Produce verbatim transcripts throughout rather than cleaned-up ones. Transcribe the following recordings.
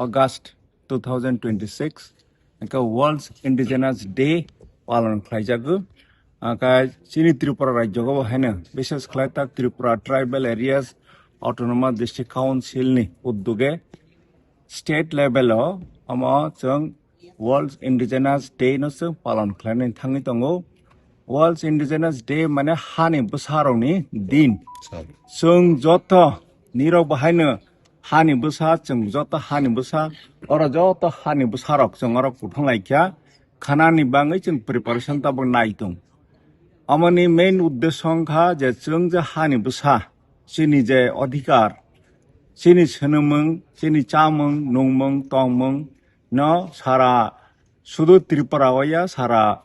August two thousand twenty-six, hwnkhe World Indigenous Day palon khlaijago. Hwnkhe chini Tripura rajyogo bo haino, bishes khlai tak Tripura Tribal Areas Autonomous District Council ni uddoge state level o omo chwng World Indigenous Day no chwng palon khlainani thangwi tongo. World Indigenous Day mane hani bwsarokni din. Chwng joto nirok bo haino hani bwsa, chwng joto hani bwsa, oro joto hani bwsarok chwng oro kuthung laikha, khanani bangwi chwng preparation tabuk nai tong. Amoni main uddesyo wngkha je chwng je hani bwsa, chini je adhikar, chini swnamung, chini chamung, nungmung, tongmung no sara sudu Tripura o ya, sara,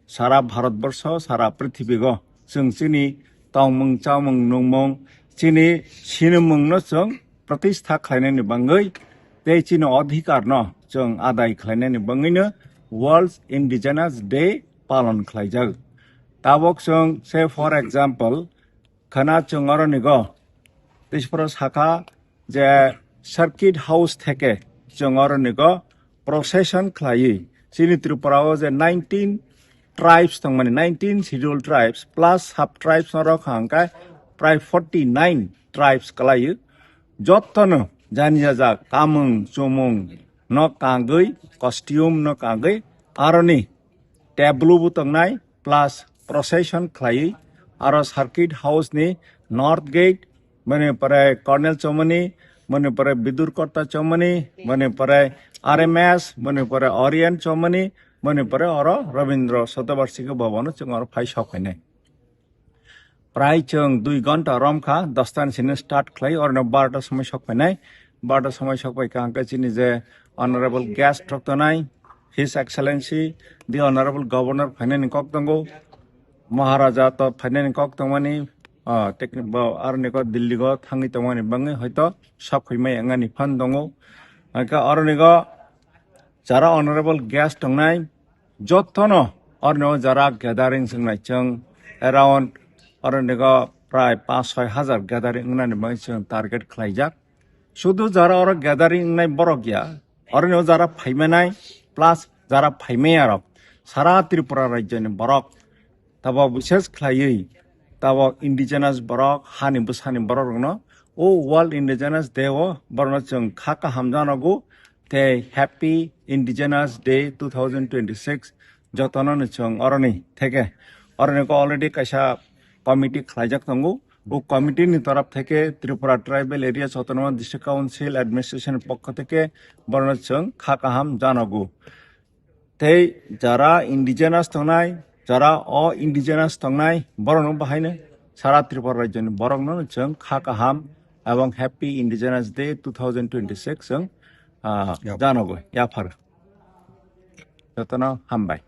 sara Bharat borsho, sara prithibigo chwng chini tongmung, chamung, nungmung, chini sinimung no chwng pratistha khlainani bangwi tei chini adhikar no chwng adai khlainani bangwi no World Indigenous Day palon khlaijak. Tabok chwng, say for example, khana chwng oronigo Tishpra sakha je Circuit House theke chwng oronigo procession khlaiwi chini Tripura o je nineteen tribes tongmani, nineteen scheduled tribes plus sub tribes norok hwnkhe prai forty nine tribes kwlaiwi, jottono jani jajak kamung chumung no kangwi, costume no kangwi, aroni tableau bo tongnai plus procession khlaiwi, aro Circuit House ni North Gate, mani pore Colonel Chomani, mani pore Bidur Kotta Chomani, mani pore R M S, mani pore Orient Chomani, mani pore oro Rabindra Shatabarshiki Bhavan o chwng oro phai sok phainai. Prai chwng dui ghonta rom kha, dosta ni sini start khlai, orno barota somoi sok phainai. Barota somoi sok phai kha hwnkhe chini je honorable guest rok tongnai, His Excellency the Honorable Governor phainani kok tongo, Maharaja to phainani kok tongmani, ah, technic bo aroni go Delhi go thangwi tongmani bangwi hoito sok phaimai wngani phan tongo. Hwnkhe oroni go jara honorable guest tongnai, jottono oroni o jara gathering swngnai chwng around oroni go prai panch soi hajar gathering wngnani bagwi chwng target khlaijak. Sudu jara oro gathering wngnai borok ya, oroni o jara phaimanai plus jara phaimaya rok sara Tripura rajyoni borok. Tabok bishes khlaiwi, tabok indigenous borok, hani bwsani borok rokno o World Indigenous Day o borokno chwng kha kaham janogo tei Happy Indigenous Day two thousand twenty-six jotono no chwng oroni theke. Oroni ko already kaisa committee khlaijak tongo. O committee ni torop theke Tripura Tribal Areas Autonomous District Council Administration pokho theke borokno chwng kha kaham janogo. Tei jara indigenous tongnai, jara o indigenous tongnai, borokno bahaino sara Tripura rajyoni borokno chwng kha kaham ebong Happy Indigenous Day two thousand twenty-six chwng, ah, Yap. janogo, yaphar. Jotono hambai.